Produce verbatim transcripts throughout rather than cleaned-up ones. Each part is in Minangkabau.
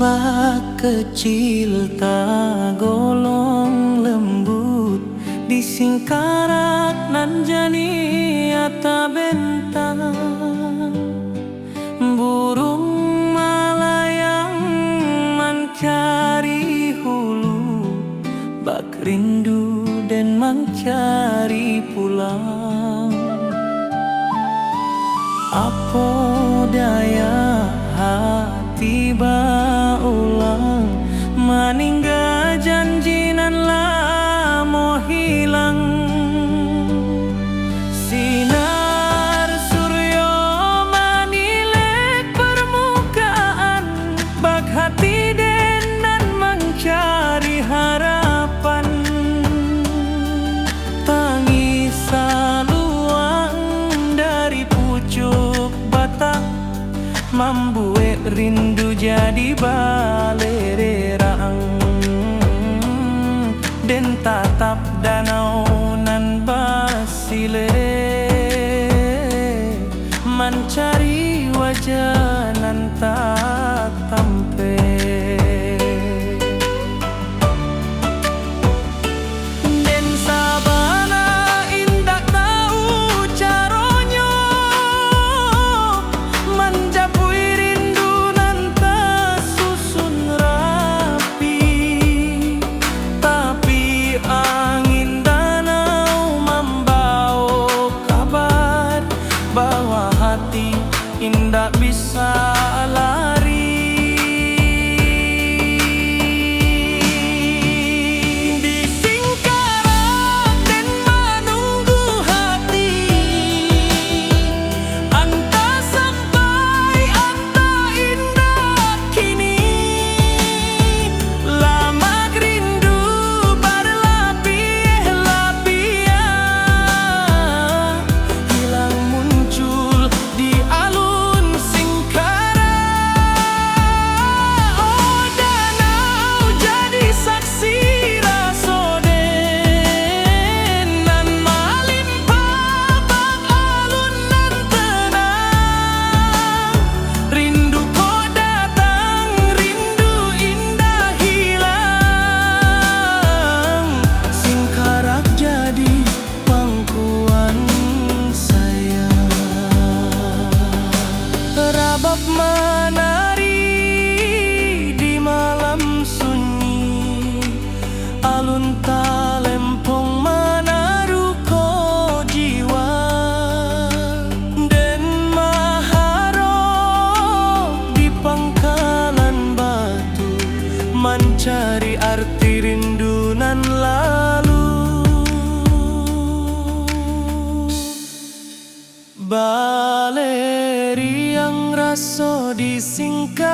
Bakecil tagolong lembut, di singkarak nan janiah tabentang. Buruang malayang mancari hulu, bak rindu den mancari pulang. Apo daya hati baulang, maningga janji nan lamo hilang. Sinar suryo manilek parmukaan, bak hati den nan mancari harapan. Tangih saluang dari pucuak batang, mambuek rindu jadi balererang. Den tatap danau nan basilek, mancari wajah nan tatampek. Den sabana indak tahu caronyo manjapuik rindu nan tasusun rapi. Tapi angin danau mambawa kabar bahwa hati indak bisa lari. Di singkarak den manunggu hati, antah sampai, antah indak kini. Lamak rindu barlapiah-lapiah, hilang muncul di alun singkarak. Oh, danau jadi saksi raso den nan malimpah bak alun nan tenang. Rindu kok datang, rindu indak hilang. Singkarak jadi pangkuan sayang. Rabab manari di malam sunyi, alun talempong manaruko jiwa. Den maharok di pangkalan batu, mancari arti rindu nan lalu. Baleriang raso di singkarak,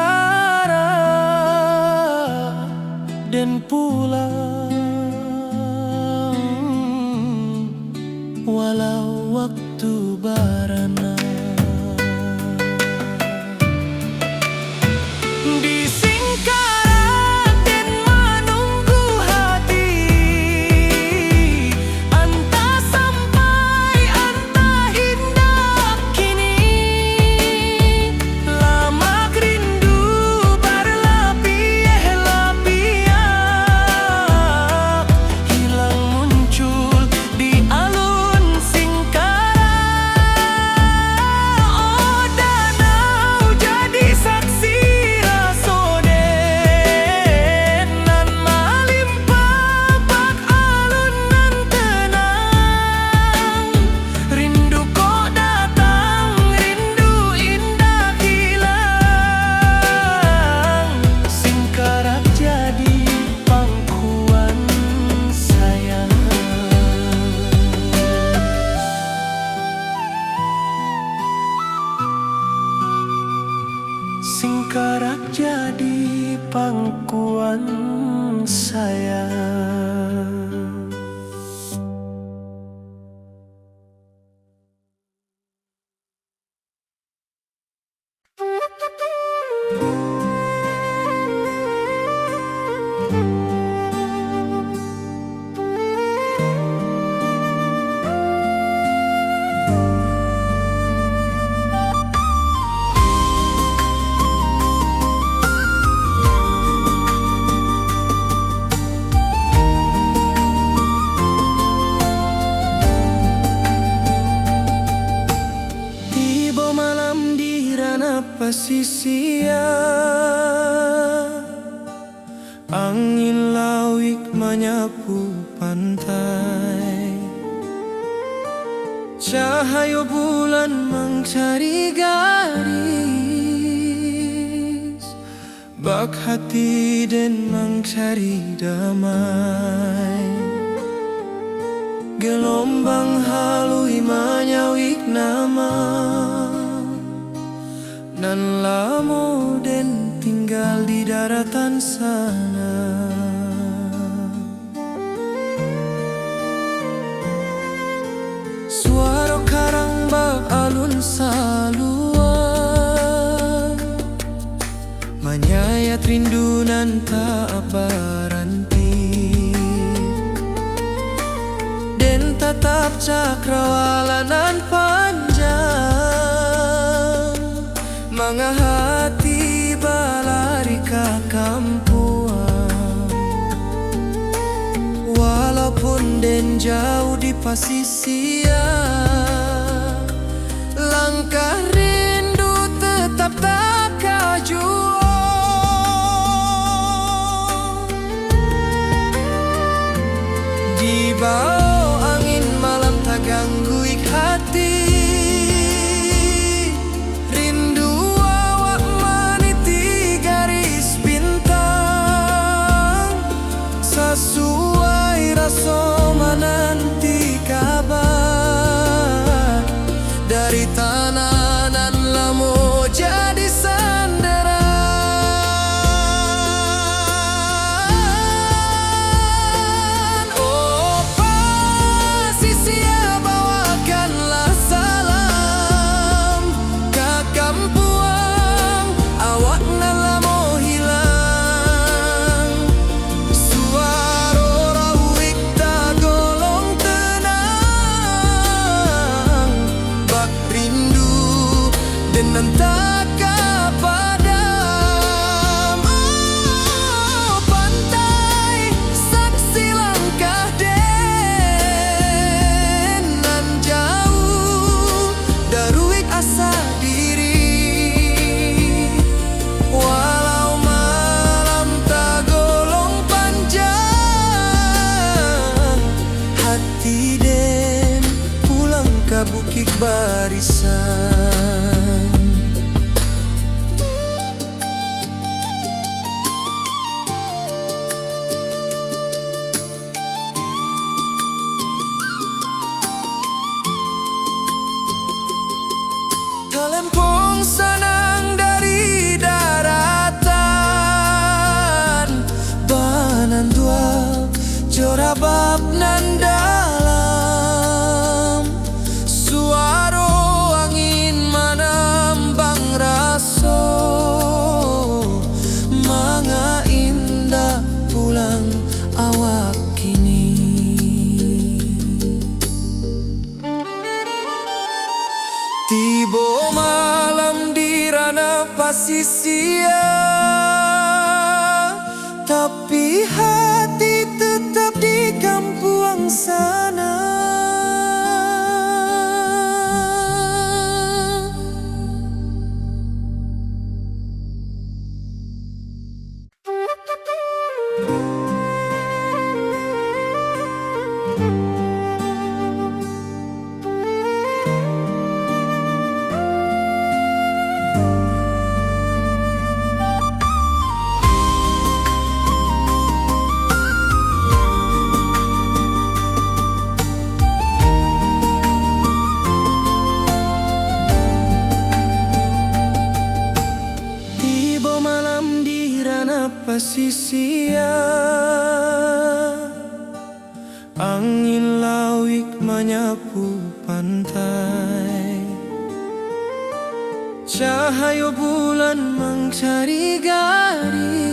den pulang walau waktu barana. Di singkarak den manunggu hati, antah sampai, antah indak kini. Lamak rindu barlapiah-lapiah, hilang muncul di alun singkarak. Oh, danau jadi saksi raso den nan malimpah bak alun nan tenang. Rindu kok datang, rindu indak hilang. Singkarak jadi pangkuan sayang. Singkarak jadi pangkuan sayang. Sia, angin lauik manyapu pantai, cahayo bulan mancari garis, bak hati den mancari damai. Gelombang haluih manyauik nama nan lamo den tinggal di daratan sana. Suaro karang bak alun saluang, manyayat rindu nan tak baranti. Den tatap cakrawala nan panjang, mangahati balari ka kampuang. Walaupun den jauh di pasisia, langkah rindu tetap takajuang. Dibao angin malam tagangguik hati, rindu awak maniti garis bintang, sasuai raso mananti kaba dari tanah nan lamo jadi sandaran. Oh, pasisia, bawakanlah salam ka kampuang awak nan lamo hilang. Suaro rauik tagolong tenang, bak rindu den nan tak ka padam. Oh, pantai, saksi langkah den nan jauh, daruik asa diri. Walau malam tagolong panjang, hati den pulang ka Bukik Barisan. Talempong sanang dari daratan, bananduak jo rabab nan dalam. Suaro angin manambang raso, manga indak pulang awak kini. Tibo malam di ranah pasisia, tapi hati tetap di kampuang sana. Tibo malam di ranah pasisia, angin lauik manyapu pantai, cahayo bulan mancari garis.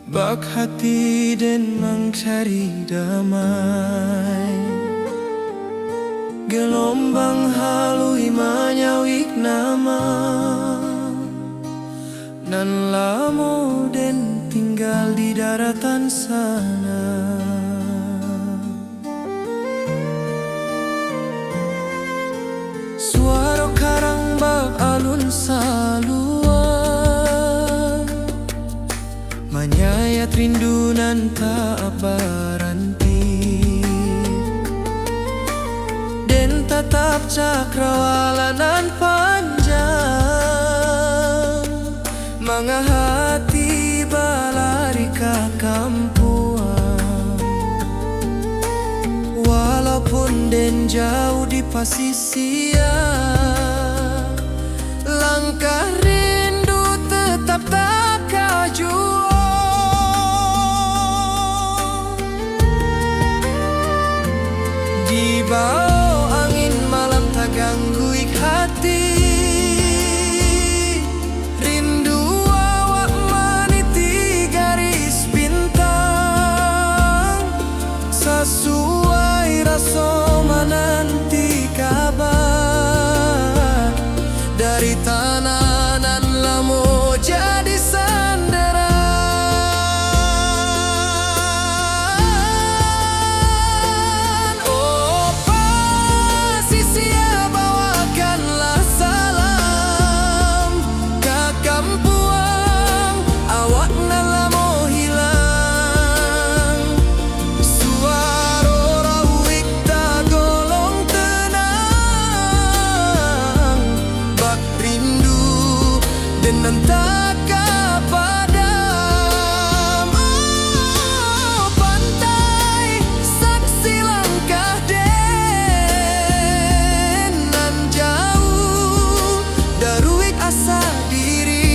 Bak hati den mancari damai, gelombang haluih manyauik nama nan lamo den tinggal di daratan sana. Suaro karang bak Manyayat rindu nan tak baranti, den tatap cakrawala nan panjang, mangahati balari ka kampuang. Walaupun den jauh di pasisia, langkah rindu tetap takajuang. Dibao angin malam tagangguik hati, rindu awak maniti garis bintang, sasuai raso mananti kaba dari tanah nan lamo jadi sandaran. Oh, pasisia, bawakanlah salam ka kampuang awak nan lamo hilang. Suaro rauik tagolong tenang, bak rindu den nan takapadam. Oh, pantai, saksi langkah den nan jauh, daruik asa diri.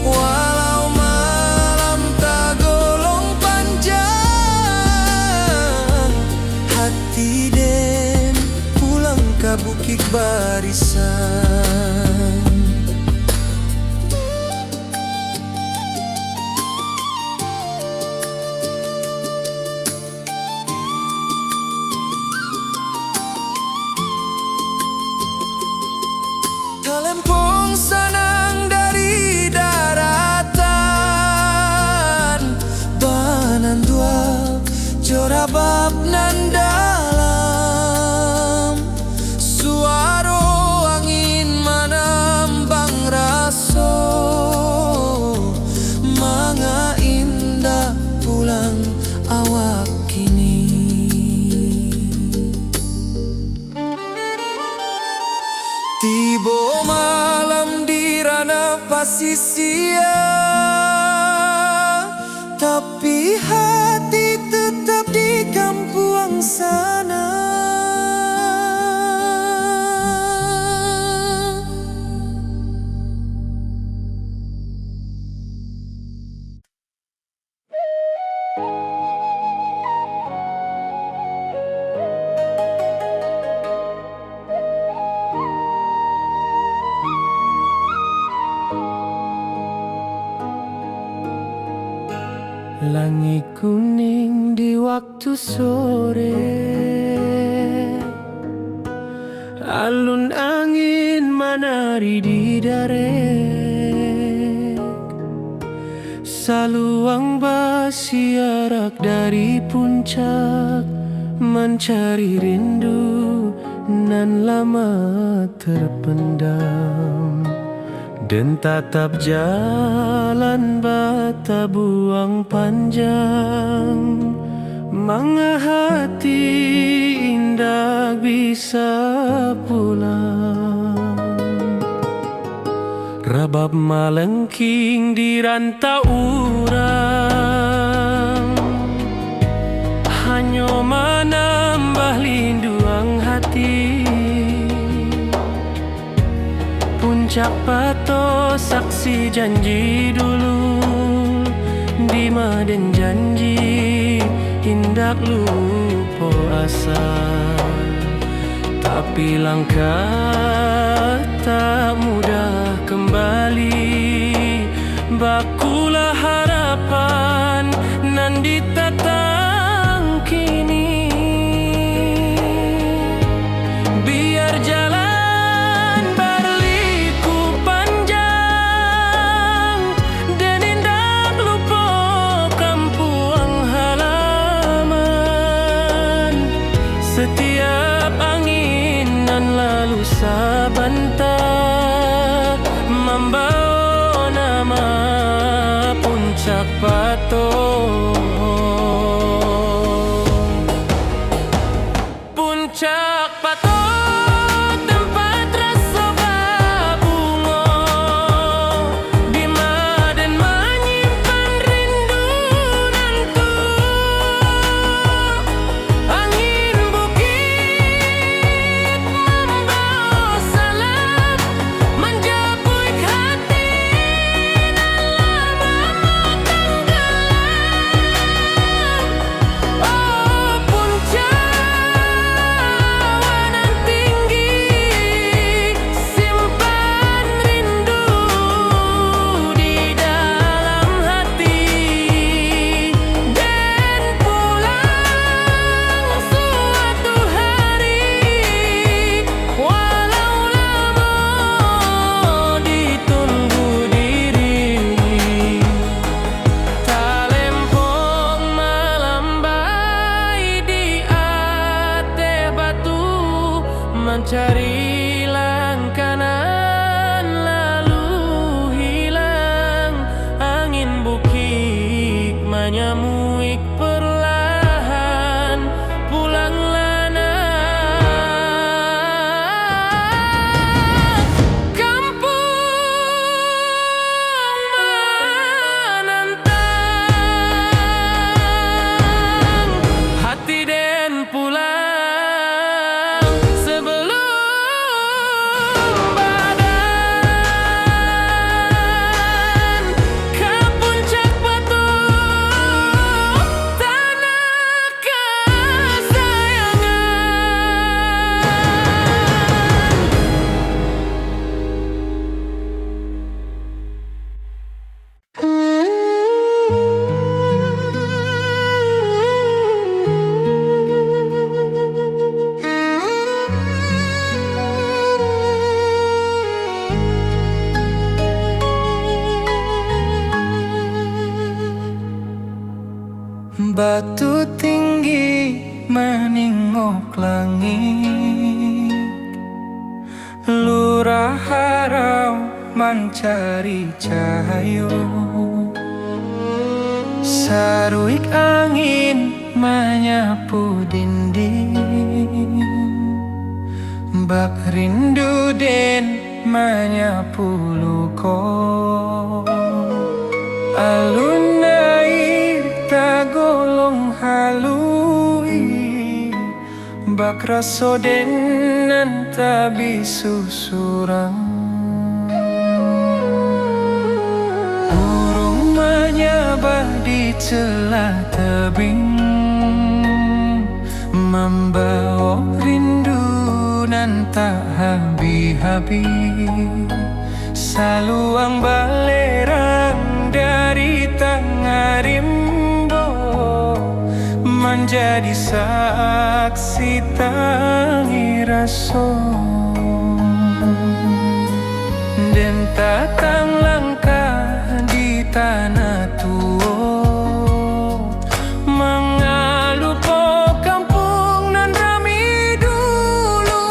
Walau malam tagolong panjang, hati den pulang ka Bukik Barisan. Talempong sanang dari daratan, banantuak jo rabab nan dalam. Suaro angin manambang raso, manga indak pulang awak kini. Tibo malam di ranah pasisia, tapi hati tetap di kampuang sana. Langik kuning di waktu sore, alun angin manari di darek. Saluang basiarak dari puncak, mancari rindu nan lama terpendam. Den tatap jalan batabuang panjang, manga hati indak bisa pulang. Rabab malengking di rantau urang, hanyo manambah linduang hati. Puncak Pato saksi janji dulu, dima den janji indak lupo asa. Tapi langkah tak mudah kembali, bakulah harapan nan ditatang kini. Biar jalan barliku panjang, den indak lupo kampuang halaman. Satiap angin nan lalu sabanta, mambawo nama Puncak Pato. Puncak Pato, tempat raso babungo, dima den manyimpan rindu nan tu. Angin bukik mambawa salam, manjapuik hati nan lah lamo tanggalam. Oh, puncak awan nan tinggi, simpan rindu di dalam hati. Den pulang suatu hari, walau lamo ditunggu diri. Talempong malambai di ateh batu, mancari langkah nan lalu hilang. Angin bukik manyamuik perlahan, pulanglah nak kampuang manantang. Hati den pulang sabalun badan ka Puncak Pato, tanah kasayangan. Batu tinggi maningok langik, lurah harau mancari cahayo, saruik angin manyapu dinding, bak rindu den manyapu luko. Alun aia tagolong haluih, bak raso den nan tabisuak surang. Buruang manyabah di celah tabing, mambaok rindu nan tak habih-habih. Saluang balerang dari tangah rimbo, manjadi saksi tangih raso. Den tatang langkah di tanah tuo, mangalupo kampuang nan rami dulu.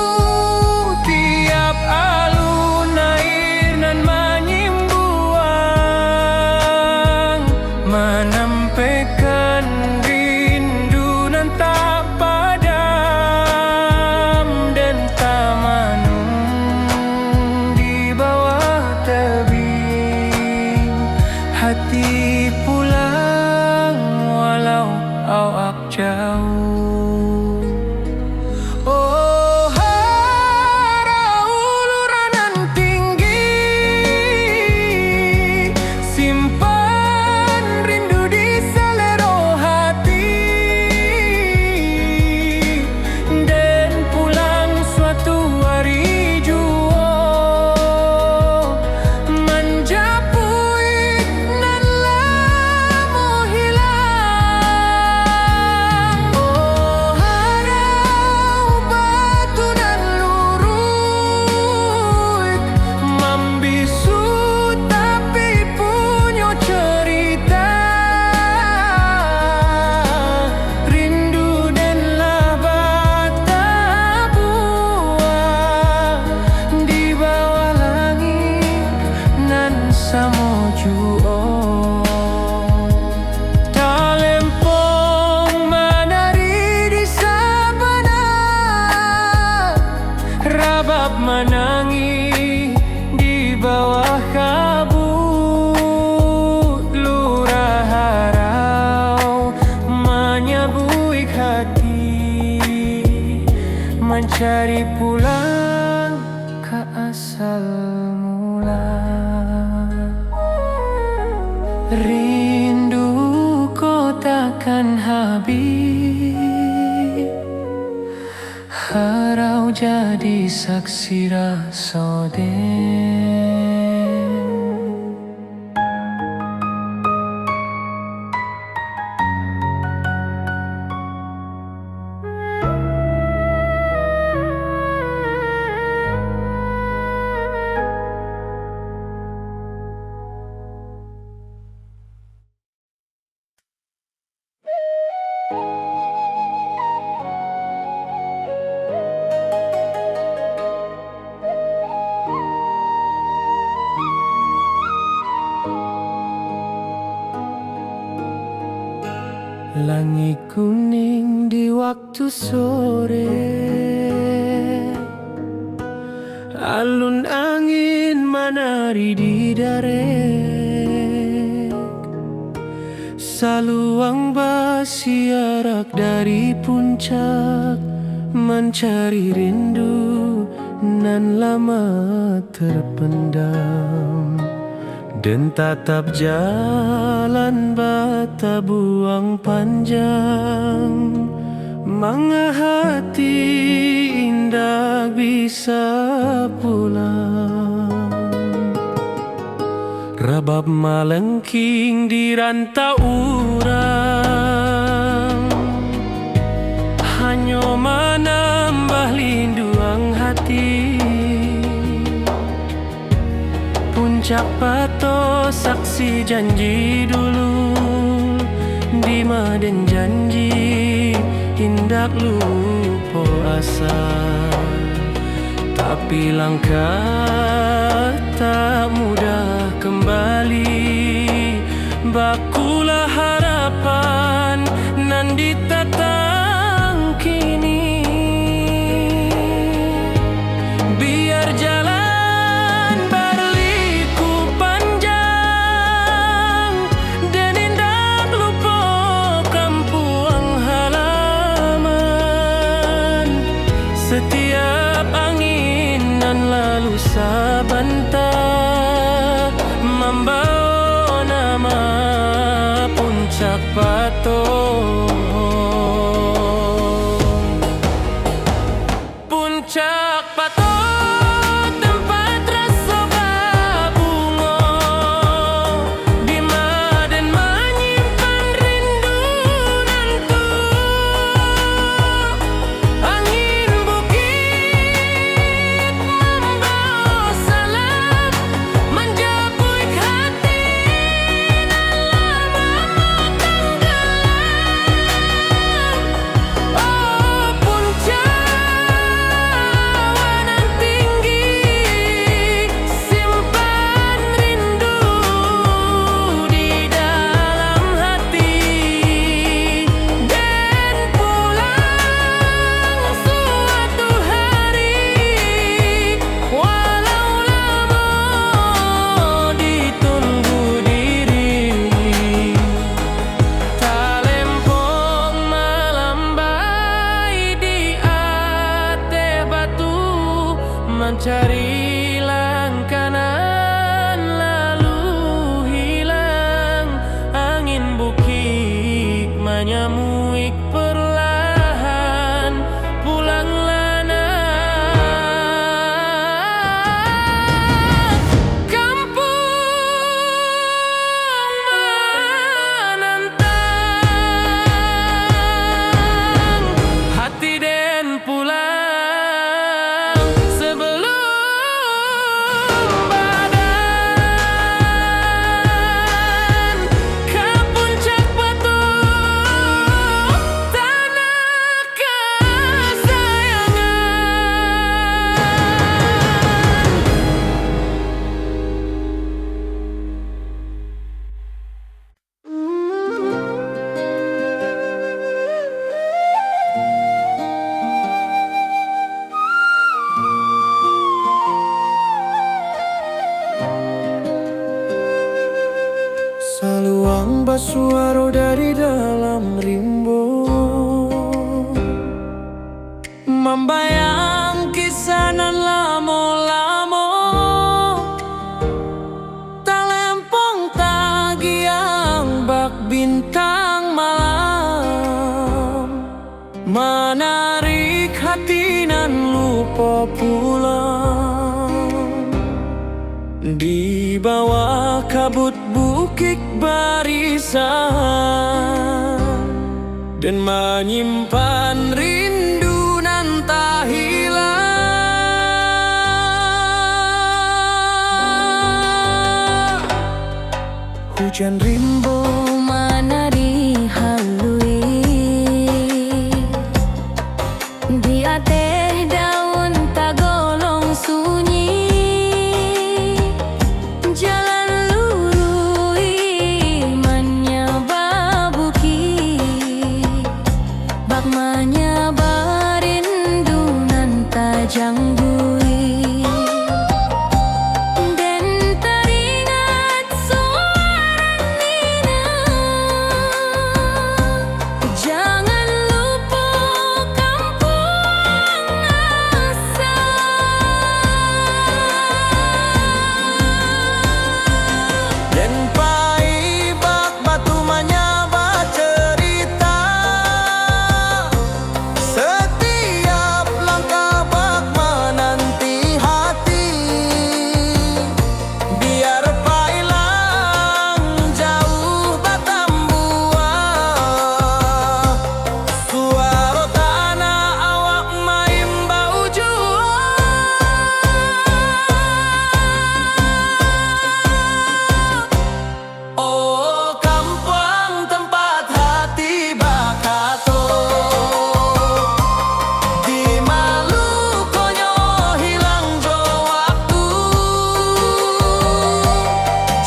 Tiap alun aia nan manyimbuang, manampekkan rindu nan tak padam. Den tamanung di bawah tabing, hati pulang walau awak jauah. Oh, harau lurah nan tinggi, simpan rindu di salero hati. Den pulang suatu ari juo, manjapuik nan lah Cari pulang ka asal mula. Rindu ko takkan habis. Harau jadi saksi raso den. Langik kuning di waktu sore, alun angin manari di darek. Saluang basiarak dari puncak, mancari rindu nan lama terpendam. Den tatap jalan batabuang panjang, manga hati indak bisa pulang. Rabab malengking di rantau urang, hanyo manambah linduang hati. Puncak Pato saksi janji dulu, di ma den janji indak lupo asa. Tapi langkah tak mudah kembali, bakulah harapan nan ditatang kini. Biar jalan barliku panjang, den indak lupo kampuang halaman. Satiap angin nan lalu sabanta, mambawo nama Puncak Pato. Puncak Pato, tempat raso babungo, di ma den manyimpan rindu nan tuo. Angin bukik mambawo salam, manjapuik hati nan lah mamatanggalam. Oh, puncak awan nan tinggi, simpan rindu di dalam hati. Den pulang suatu hari, walau lamo ditunggu diri. Talempong malambai di ateh batu, mancari langkah nan lalu hilang. Angin bukik manyamuik perlahan, pulanglah nak kampuang manantang. Hati den pulang sebelum badan ka Puncak Pato, tanah kasayangan. Saluang basuaro dari dalam rimbo. Mambayang kisah nan lamo-lamo, talempong tagiang bak bintang malam, manarik hati nan lupo pulang. Di bawah kabut bukik barisan, den manyimpan rindu nan tahilang. Hujan rimbo manari haluih, di ateh daun tagolong sunyi, jalan luruih manyaba bukik, bak manyaba rindu nan tajangguih. Den taringat suara Nina, jangan lupo kampuang asal. Den pai bak batu manyaba carita, satiap langkah bak mananti hati. Biar pailang jauah batambuah, suaro tanah awak maimbau juo. Oh, kampuang tempat hati bakato, di malukonyo hilang jo waktu.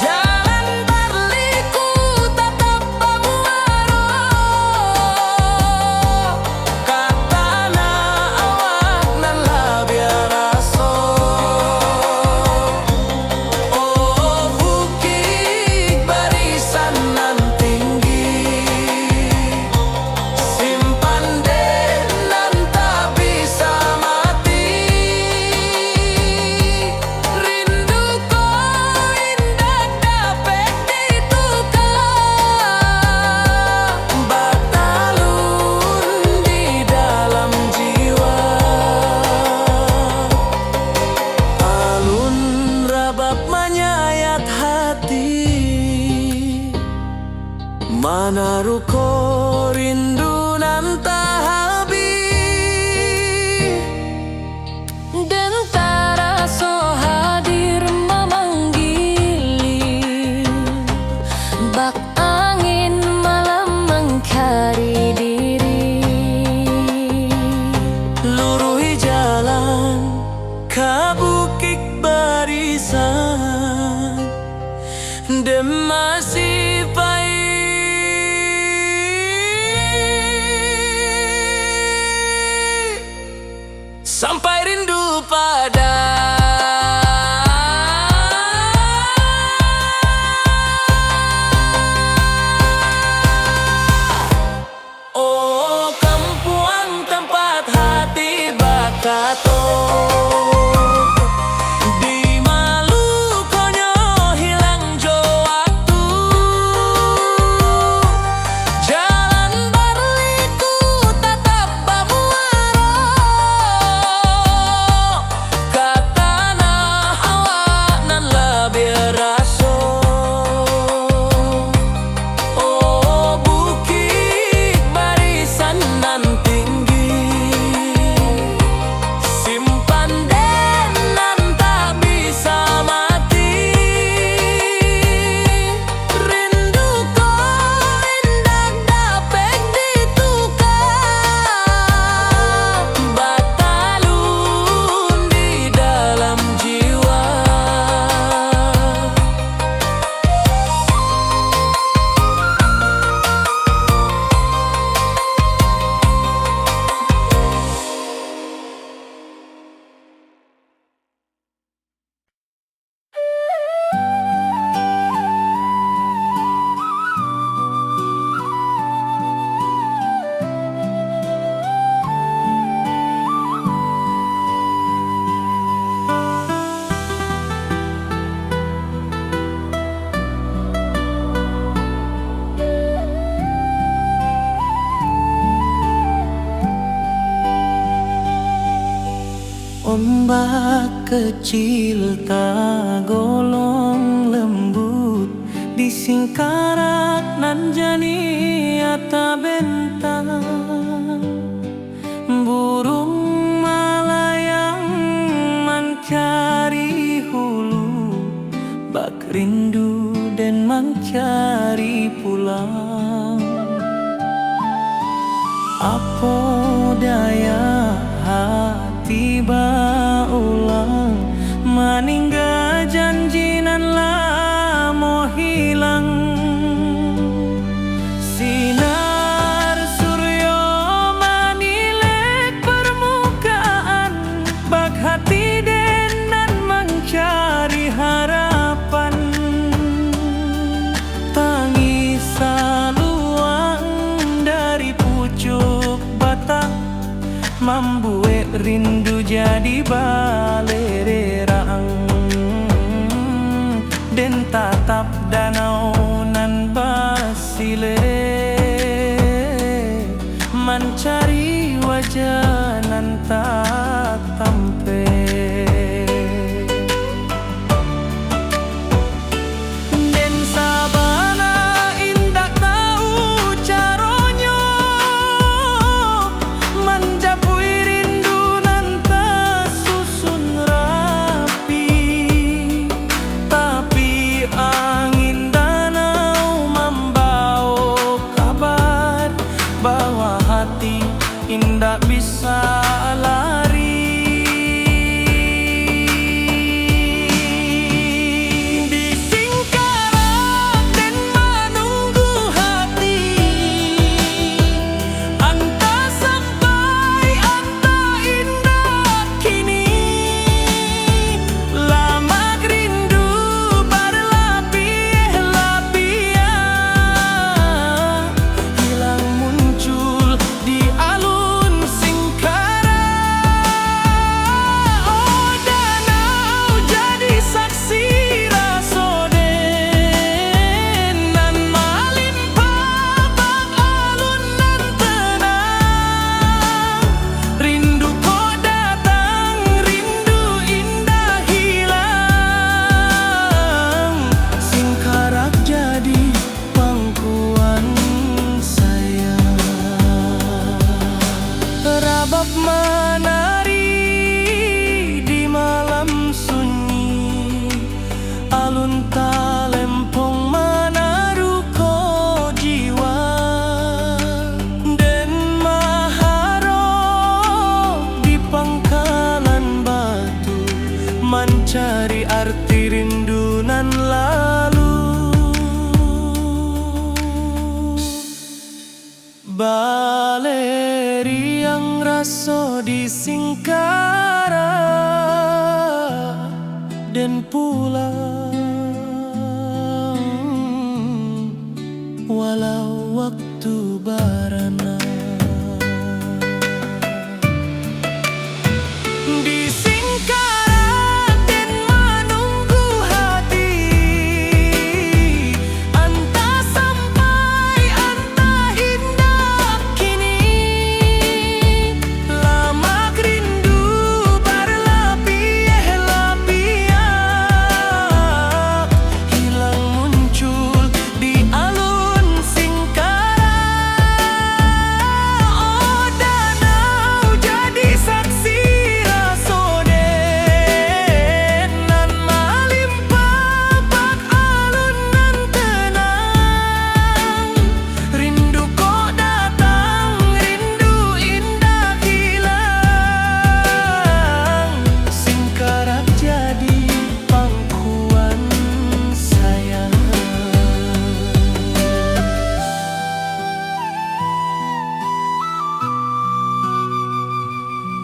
Jalan barliku tatap bamuaro, ka tanah awak nan labiah raso. Oh, bukik barisan nan tinggi, simpan den nan tak bisa mati. Rindu ko indak dapek ditukar, batalun di dalam jiwa. Alun rabab manyayat hati, manaruko rindu nan tak habih. Den taraso hadir mamanggili, bak angin malam mangkari diri. Luruhi jalan ka bukik barisan, den masih pai. Ombak kecil tagolong lembut di singkarak nan janiah tabentang. Burung malayang mancari hulu, bak rindu den mancari pulang. Apo daya hati baulang, maningga janji nan lamo hilang. Sinar suryo manilek parmukaan, bak hati den nan mancari harapan. Tangih saluang dari pucuak batang, mambuek rindu jadi balererang. Den tatap danau nan basilek, mancari wajah nan tatampek. Den sabana indak tahu caronyo manjapuik rindu nan tasusun rapi. Tapi angin danau mambawa kabar bahwa hati indak bisa lari. Di singkarak den manunggu hati, antah sampai, antah indak kini. Lamak rindu barlapiah-lapiah, hilang muncul di alun singkarak. Oh, danau jadi saksi raso den nan malimpah bak alun nan tenang. Rindu ko datang, rindu indak hilang. Singkarak jadi pangkuan sayang. Rabab manari di malam sunyi, alun talempong manaruko jiwa. Den maharok di pangkalan batu, mancari arti rindu nan lalu. Baleriang raso di singkarak den pulang, walau waktu barana. Di singkarak den manunggu hati, antah sampai, antah indak kini. Lamak rindu barlapiah-lapiah, hilang muncul di alun singkarak. Oh, danau jadi saksi raso den nan malimpah bak alun nan tenang. Rindu ko datang, rindu indak hilang. Singkarak jadi pangkuan sayang.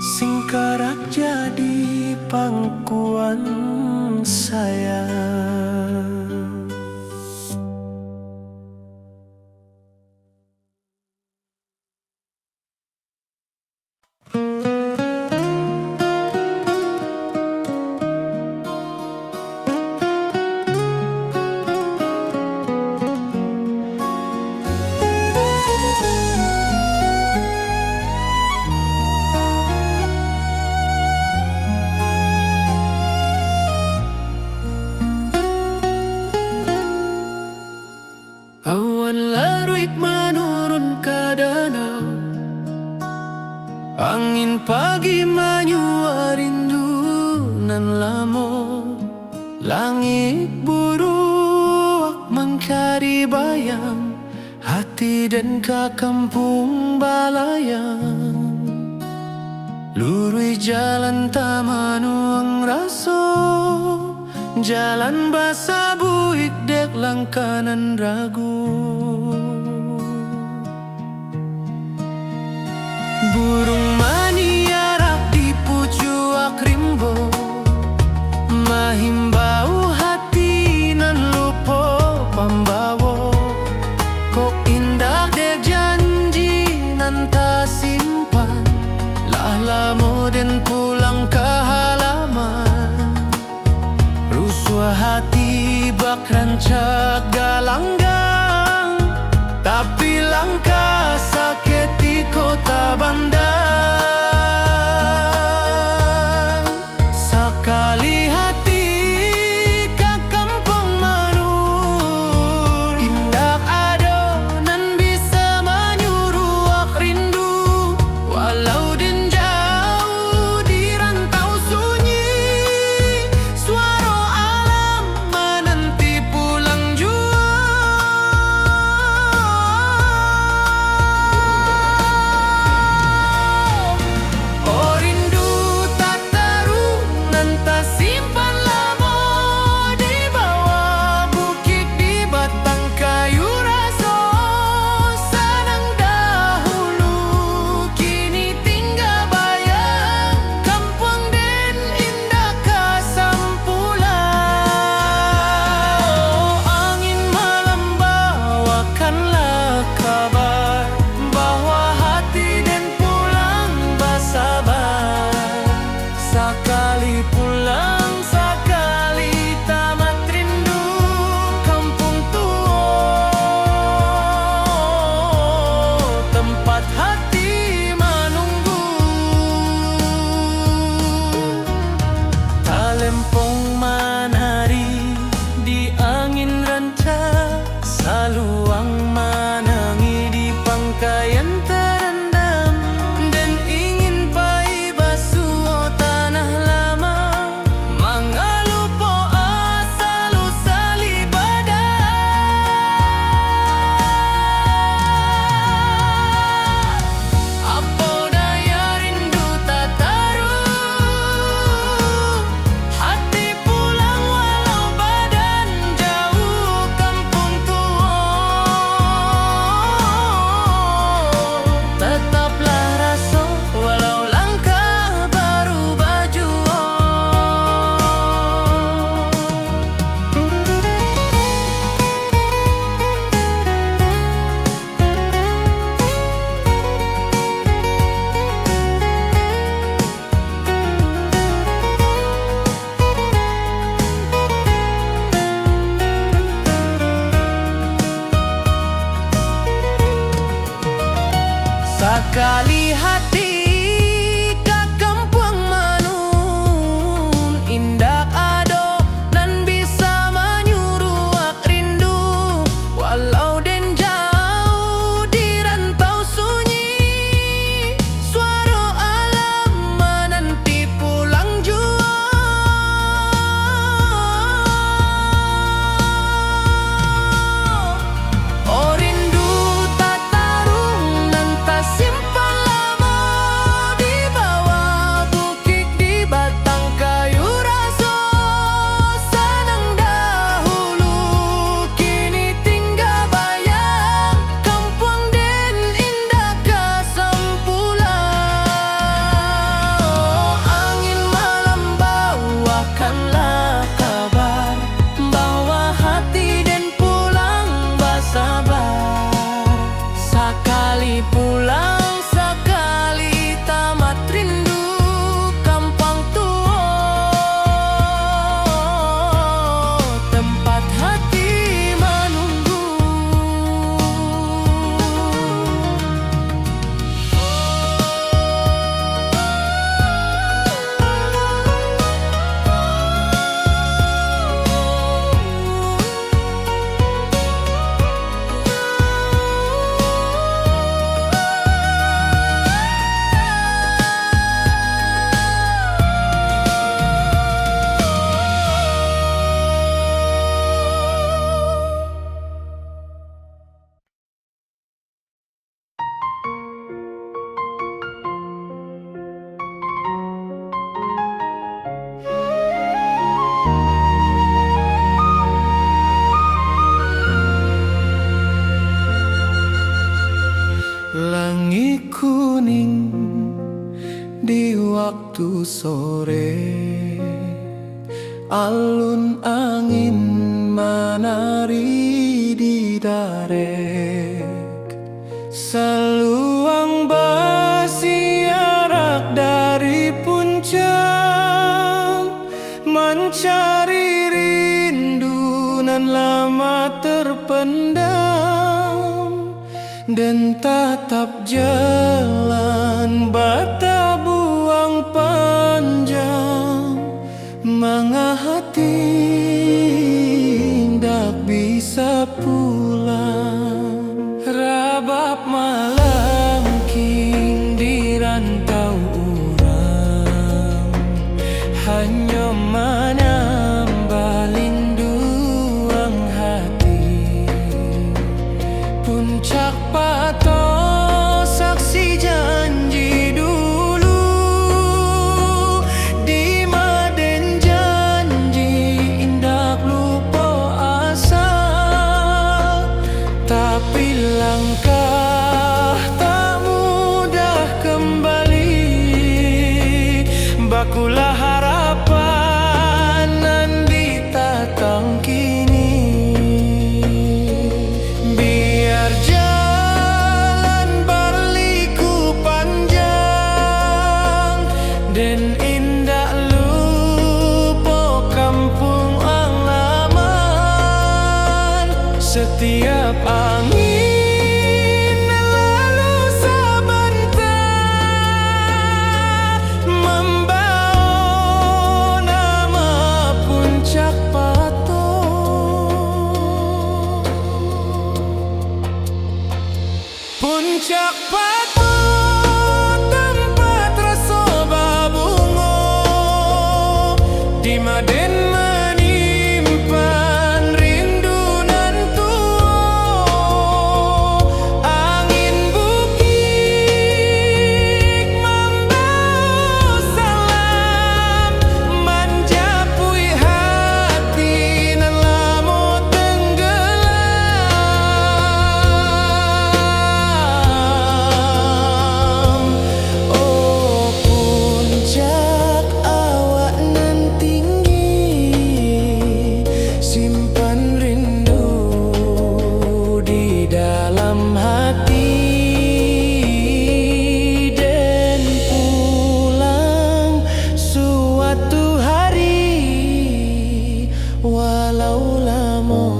Singkarak jadi pangkuan sayang. Awan laruik manurun ka danau, angin pagi manyuak rindu nan lamo, langik buruak mancari bayang, hati den ka kampuang balayang. Luruih jalan tamanuang raso, jalan basabuik dek langkah nan ragu. Buruang maniarak di pucuak rimbo, mahimbau hati nan lupo pambawo. Kok indak dek janji nan tasimpan, lah lamo den pulang ka halaman. Rusuah hati bak rancak galanggang, tapi langkah saketiko tabandang. Sakali hati ka kampuang manurun, indak ado nan bisa manyuruak rindu. Walau den jauah di rantau sunyi, suaro alam mananti pulang juo. Oh rindu tataruang nan tasimpan lamo di bawah bukik di batang kayu raso. Sanang dahulu, kini tingga bayang, kampuang den indak ka sampulang. Oh, angin malam bawakanlah kabar, bahwa hati den pulang basaba. Sakali pulang, sakali tamat rindu, kampuang tuo, tempat hati manunggu. Talempong manari di angin rancak, saluang manangih di pangkaian tarandam. Den ingin pai basuo tanah lamo, mangalupo asa lusa libadan. Apo daya rindu tataruang, hati pulang walau badan jauah kampuang tuo. Tataplah raso walau langkah barubah juo. Sakali hati ka kampuang manun, indak ado nan bisa manyuruak rindu. Walau den jauah di rantau sunyi, suaro alam mananti pulang juo. Oh rindu tataruang nan tasimpan lamo kuning di waktu sore, alun angin manari di darek, saluang basiarak dari puncak, mancari rindu nan lama terpendam. Den tatap jalan batabuang panjang, manga hati indak bisa pulang. Rabab malangking di rantau urang, hanyo manambah linduang hati. Puncak Pato, saksi janji dulu, di ma den janji indak lupo asa, tapi langkah tak mudah kembali. Bakulah harapan nan ditatang kini. Biar jalan barliku panjang, den indak lupo kampuang alaman. Satiap angin lalu sabanta, mambawa nama Puncak Pato. Puncak Pato, tampat raso babungo, di ma den manyimpan rindu nan tuo. Angin bukik mambawa salam, manjapuik hati nan lamo tenggelam. Oh, puncak awak nan tinggi, simpan rindu di dalam hati, den pulang suatu hari, walau lamo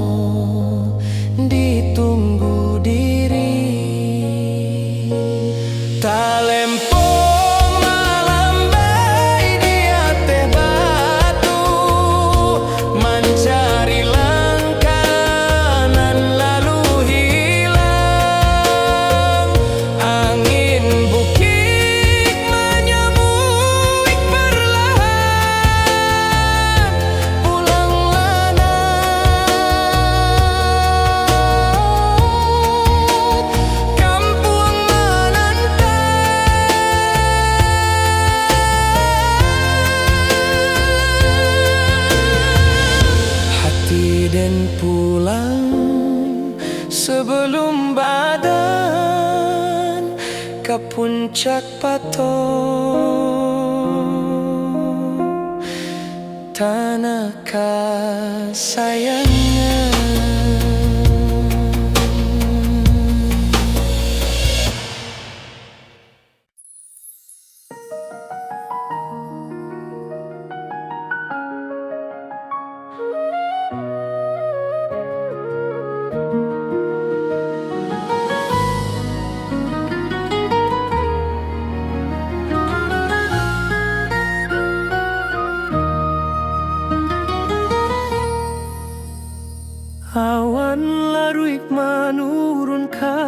ditunggu diri. Talempong malambai di ateh batu, mancari langkah nan lalu hilang. Angin bukik manyamuik parlahan, pulanglah nak, kampuang mananti. Hati den pulang sabalum badan ka Puncak Pato, tanah kasayangan. Awan laruik manurun ka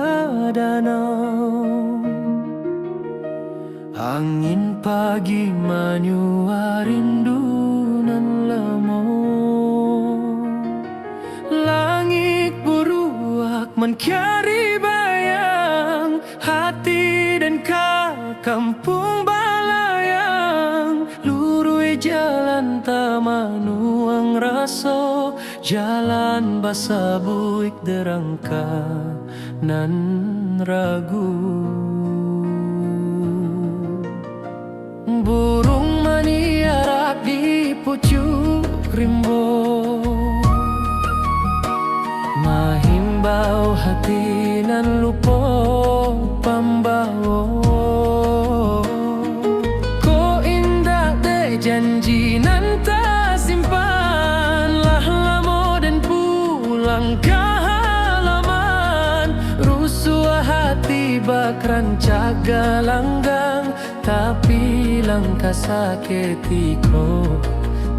danau, angin pagi manyua rindu nan lamo. Langik buruak mancari bayang, hati den ka kampuang balayang. Luruih jalan tamanuang raso, jalan basabuik derangka nan ragu. Rancak galanggang, tapi langkah saketiko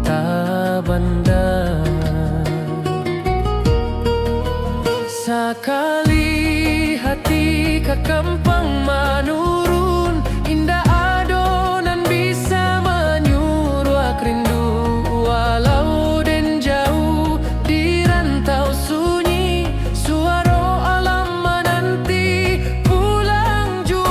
tabanda. Sakali hati ka gampang manurun, indak ado nan bisa manyuruak rindu. Walau den jauah di rantau sunyi, suaro alam mananti pulang juo.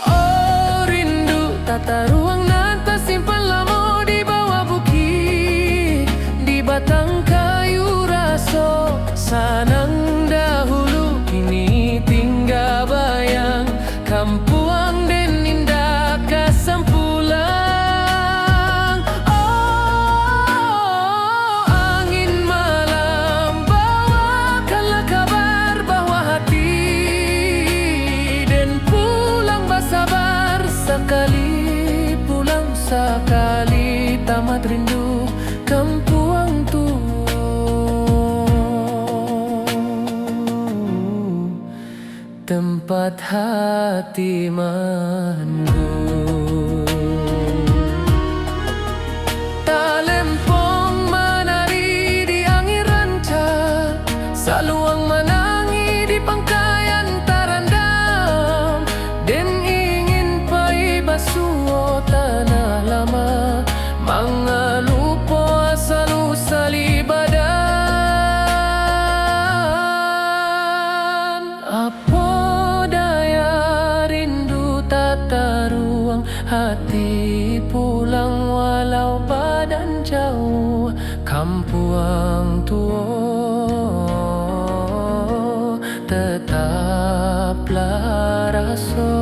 Oh, rindu tataruang nan tasimpan lamo di bawah bukik, di batang kayu raso. Sanang dahulu, kini tingga bayang, kampuang den indak ka sampulang. Oh, angin malam bawakanlah kabar bahwa hati den pulang basabar. Sakali pulang, sakali tamat rindu kampuang tu, tempat hati mandung. Talempong manari di angin rancak, saluang manangih di pangkaian tarandam. Den ingin pai basuo tanah lama, mangalupo asa lusa di badan. Apo daya, rindu tataruang, hati pulang walau badan jauah. Kampuang tuo tetaplah raso,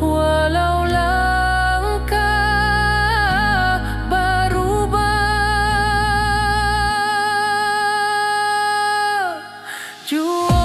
walau langkah barubah juo.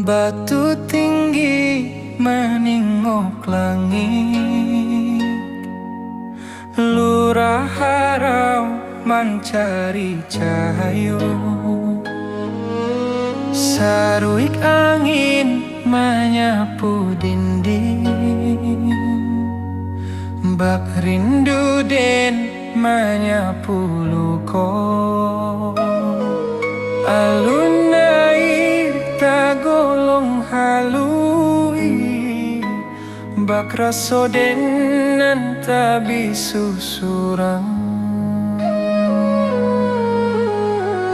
Batu tinggi maningok langik, lurah harau mancari cahayo. Saruik angin manyapu dinding, bak rindu den manyapu luko. Alun aia tagolong haluih, bak raso den nan tabisu surang.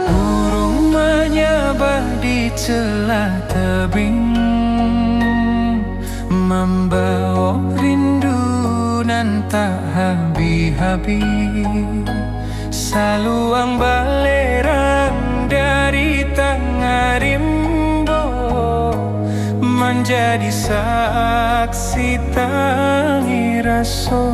Burung manyabah di celah tebing, mambaok rindu nan tak habih-habih. Saluang balerang dari tangah rimbo, manjadi saksi tangih raso.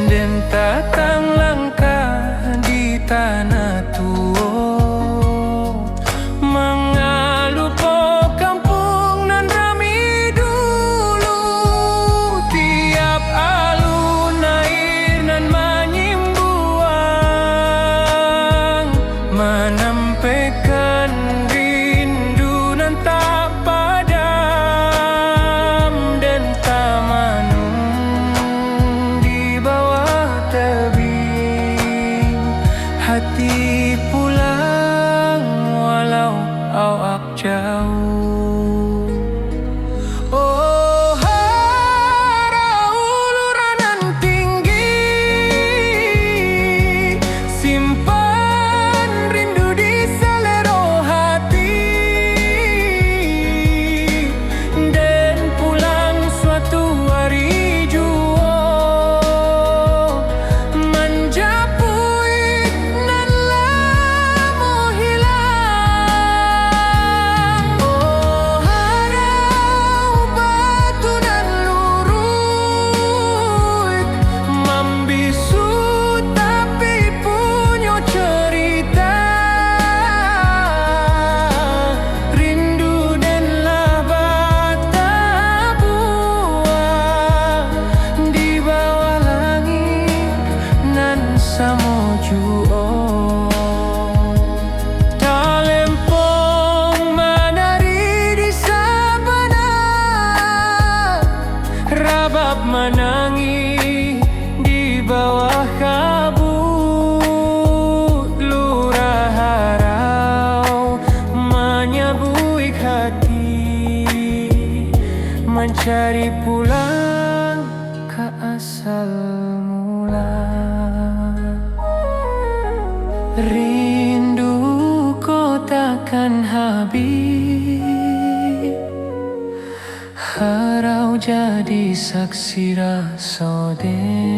Den tatang langkah di tanah tuo, mangalupo kampuang nan rami dulu. Tiap alun aia nan manyimbuang, manampekan rindu nan tak padam, den tamanung di bawah tebing. Hati Mari pulang ka asal mula. Rindu ko takkan habis. Harau jadi saksi raso den.